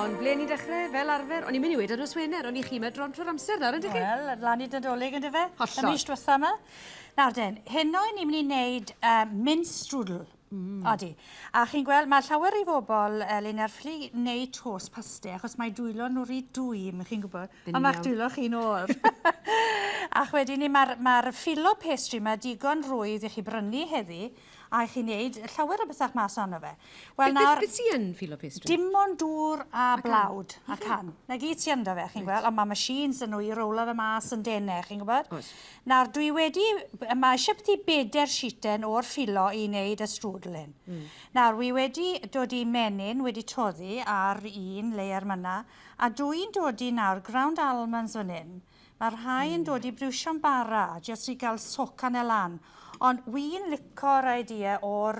Ond ble ni'n dechrau, fel arfer? O'n i'n mynd i weud ar nos Wener, ond i chi mae dron trwy'r amser nawr, yndych chi? Wel, lan i Nadolig, ynddo fe? Hollol. Y mis diwetha yma. Nawr den, heno ni'n mynd i wneud mince strudel. Odi. A chi'n gweld, mae llawer i bobl, Elin, ar ffili wneud toast paste, achos mae dwylo nhw rhy dwym, chi'n gwybod. Ond mae'ch dwylo chi'n oer. Ac wedyn ni, mae'r ma filo pastry yma digon rwydd i chi brynu heddi, a i chi wneud llawer o bethau mas arno fe. Wel, nawr... Beth sy yn filo pastry? Dim ond dŵr a blawd a can. Na gyd sy ynddo fe, chi'n gweld, ond mae machines yn nhw i rowlo fe mas yn denau, chi'n gwybod? Oes. Nawr, dwi wedi... Mae eisiau byti bedair sheeten o'r ffilo i wneud y strudel hyn. Nawr, wi wedi dod i menyn wedi toddi ar un layer myna, a dwi'n dodi nawr ground almonds fan hyn. Mae rhai yn dod i briwsio'n bara, jyst i gael socan e lan. Ond wi'n lico'r idea o'r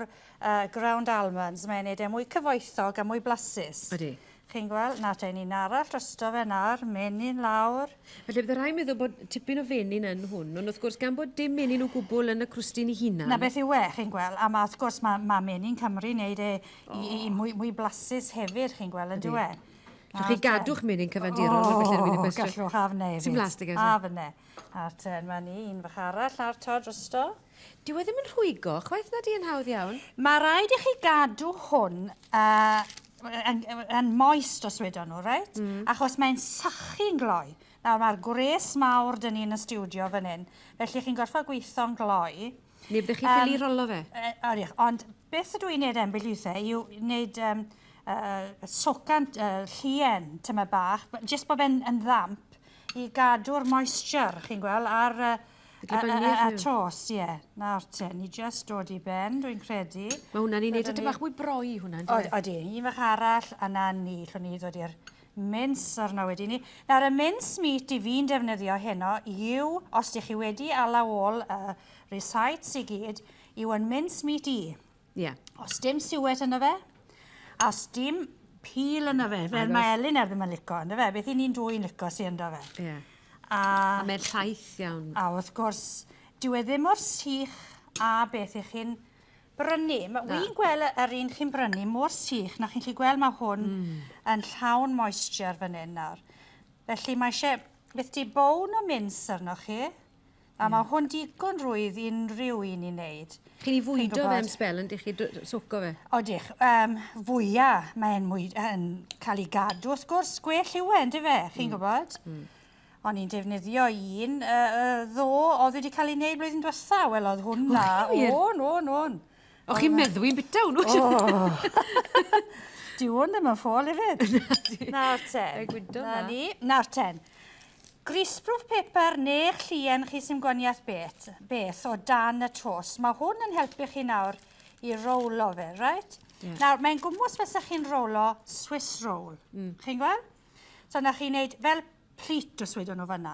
ground almonds, mae'n neud e mwy cyfoethog a mwy blasus. Ydy. Chi'n gweld? Na te, un arall drosto fe nawr, menyn lawr. Felly bydde rhai'n meddwl bod tipyn o fenyn yn hwn, ond wrth gwrs gan bod dim menyn o gwbl yn y crwstyn ei hunan. Na beth yw e, chi'n gweld, a ma, wrth gwrs mae ma menyn Cymru wneud e i, i mwy, mwy blasus hefyd, chi'n gweld, yn dyw e. Gallwch chi gadw'ch menyn cyfandirol, oh, felly rwy'n cwestiwn. Gallwch, a fne. Sy'n blas dy A fne. A te, mae ni un fach arall ar to drosto. Dyw e ddim yn rhwygo, chwaith na di yn hawdd iawn. Mae rhaid i chi gadw hwn yn, yn moist os wedon nhw, reit? Achos mae'n sychu'n gloi. Nawr mae'r gwres mawr dyn ni yn y stiwdio fan hyn, felly chi'n gorfod gweithio'n gloi. Neu byddech chi'n ffili rolo fe? Odych, ond beth ydw i'n neud ambell weithiau yw wneud socan llien tyma bach, jyst bod fe'n yn ddamp i gadw'r moisture, chi'n gweld, ar y tost, ie. Nawr te, ni jyst dod i ben, dwi'n credu. Mae hwnna'n ei wneud e bach mwy broi hwnna, yndyfe? Odi, un fach arall, a na ni, llwn ni ddod i'r mince arno wedyn ni. Nawr, y mince meat i fi'n defnyddio heno yw, os dych chi wedi ala ôl y recites i gyd, yw yn mince meat i. Ie. Os dim siwet yno fe, a os dim pil yno fe, fel mae Elinor ddim yn lico, ynddo fe? Beth i ni'n dwy'n lico sy'n ynddo fe. Ie. A mae'n llaith iawn. A wrth gwrs, dyw e ddim mor sych a beth i chi'n brynu. Wi'n gweld yr un chi'n brynu mor sych na chi'n gallu gweld mae hwn yn llawn moisture fan hyn nawr. Felly mae eisiau, beth di bown o mince arnoch chi, a mae hwn digon rwydd i unrhyw un i wneud. Chi'n ei fwydo fe am sbel yn chi, soco fe? Odych, fwyaf mae'n mwy, yn cael ei gadw, wrth gwrs, gwell yw e, yndyfe, chi'n gwybod? O'n i'n defnyddio un ddo oedd wedi cael ei wneud blwyddyn diwetha. Wel, oedd hwnna... O'n, o'n, o'n. O, chi'n meddwi'n bita hwnnw? O! Dyw hwn ddim yn ffôl hefyd. Nawr ten. Na ni. Nawr ten. Greaseproof paper neu'ch llien chi sy'n gwaniaeth beth, beth o dan y tost. Mae hwn yn helpu chi nawr i rowlo fe, right? Yeah. Nawr, mae'n gwmws fysa chi'n rowlo Swiss roll. Chi'n gweld? So, na chi'n neud fel pleat os wedon nhw fanna.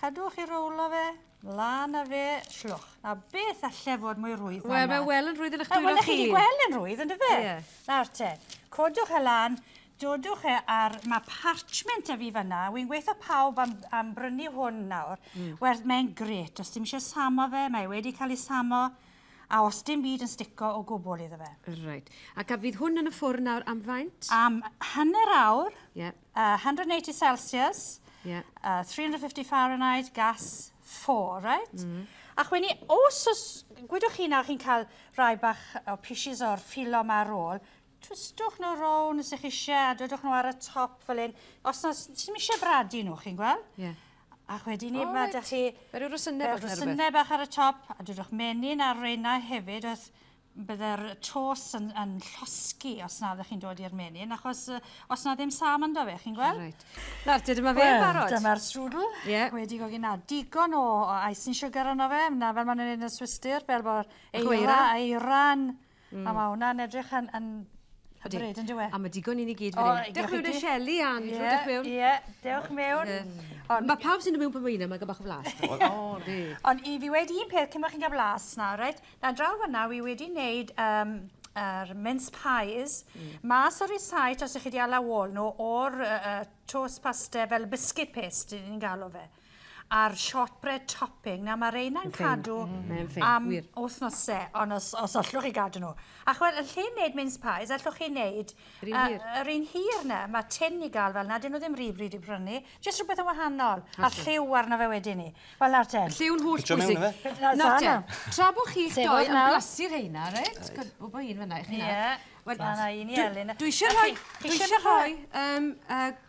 Cadwch i rowlo fe, lan a fe, llwch. Na beth alle fod mwy rwydd na Wel, mae wel yn rwydd yn eich dwylo chi. Wel, chi wedi gweld yn rwydd, yn dyfe? Yeah. Nawr te, codwch e lan, dodwch e ar... Mae parchment a fi fanna. Wy'n gweithio pawb am brynu hwn nawr. Wel, mae'n gret. Os dim eisiau samo fe, mae wedi cael ei samo. A os dim byd yn stico o gwbl iddo fe. Right. Ac a fydd hwn yn y ffwrn nawr am faint? Am hanner awr. Yeah. 180 Celsius. Yeah. 350 Fahrenheit, gas 4, right? Ac wedyn ni, os oes, gwydwch chi nawr chi'n cael rhai bach o pieces o'r ffilo ma ar ôl, twistwch nhw rown os ych chi eisiau, a dodwch nhw ar y top fel un. Os na, sy'm eisiau bradu nhw, chi'n gweld? Yeah. Ac wedyn ni, mae da chi... Fel rhyw rosynnau bach neu rhywbeth. Rosynnau bach ar y top, a dodwch menyn ar reina hefyd, wrth bydde'r tos yn llosgi os na ddech chi'n dod i'r menyn, achos os na ddim sam ynddo fe, chi'n gweld? Right. Nawr, te, dyma fe'n barod. Dyma'r strudel. Yeah. Wedi gogi na digon o icing sugar yno fe, na fel maen nhw'n neud yn y Swistir, fel bod eira, eiran, a mae hwnna'n edrych yn hyfryd, yn dyw e? A mae digon i ni gyd fan hyn. Dewch mewn i Shelley, Andrew, dewch mewn. Ie, dewch mewn. Mae pawb sy'n dod mewn pan mae un yma, gael bach o flas. O, di. Ond i fi wedi un peth, cyn bod chi'n cael blas na, reit? Na, draw fyna, wi wedi wneud yr mince pies. Mas o'r recipe, os ych chi wedi ala ôl nhw, o'r toast paste fel biscuit paste, ni'n galw fe. a'r shortbread topping, na mae reina'n cadw am wythnosau, ond os, os allwch chi gadw nhw. A chwel, yn lle wneud mince pies, allwch chi wneud Yr un hir. Yr un hir na, mae tin i gael fel na, dyn nhw ddim rhywbryd i prynu. Jyst rhywbeth yn wahanol, a lliw arno fe wedyn ni. Wel, nawr ten. Lliw'n holl Pitio mewn, bwysig. ife? Nawr te, tra bod chi'ch Sef doi oedd yn nawr. blasu'r rheina, reit? Bo un fan'na i chi nawr. Ie. Wel, Na, na, un i Elin. Dwi eisiau rhoi, Chi dwi isie eisiau bach o- rhoi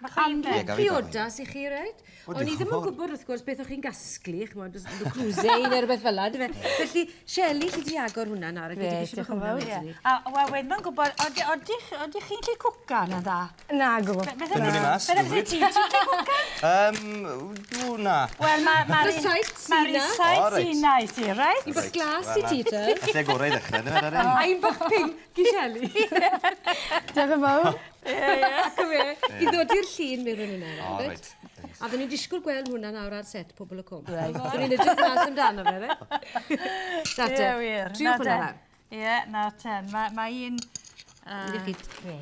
Bach o anrheg Ie, gaf i bach o priodas i chi, reit? O, O'n i diolch yn ddim yn fawr. gwybod, wrth gwrs, beth o'ch chi'n gasglu, ch'mod, Le Creuset neu rhywbeth fel 'na, yndyfe? Felly, Shelley, chi 'di agor hwnna nawr, ac ydych chi eisiau bach o hwnna wedyn ni. A wel, wedyn mae'n gwybod, odych odych chi'n gallu cwcan yn dda? Na, gwybod. Beth Fynd nhw'n i mas, Beth am ti? Ti'n gallu cwcan? Dw, na. Wel, mae'r Rysait sy Mae'r 'na. rysait O, reit. sy 'na i ti, reit? Un bach glas i ti, te. Y lle gorau i ddechrau, dyna, Darren. A un bach pink i Shelley. Diolch yn fawr. Ac y fe, i ddod i'r llun mewn hwnna. O, reit? reit. A fydden ni'n disgwyl gweld hwnna nawr ar set Pobol y Cwm. Right. Ni'n edrych mas amdano fe, fe? Na te. Ie, wir. Triwch hwnna nawr. Ie, na ten. Mae un... Ydych chi.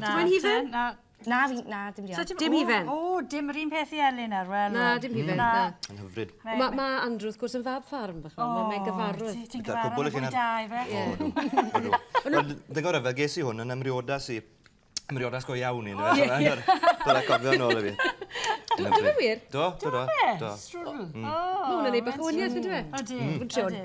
Na Ti'n moyn hufen? ten, na. Na, fi, na, dim So diolch. ti'n- Dim o, hufen? O, dim yr un peth i Elin ar, wel. Na, wel. dim hufen, Na. na. Yn hyfryd. Mae ma Andrew, wrth gwrs, yn fab ffarm, bach o. Mae'n gyfarwydd. Ti'n Gyda'r gyfarwydd cwbl yn i chi fwy nawr. da, ife? O, dw. O, dw. Wel, ddigon rhyfedd, ges i hwn yn ymriodas i. Ymriodas go iawn i, yndyfe? Dod â cofio nôl i fi. Do fe wir? Do, do, do. Do. Strudel. Mae hwnna'n neud bach o waniaeth, yndyfe? Odi, Dwi'n trio. odi.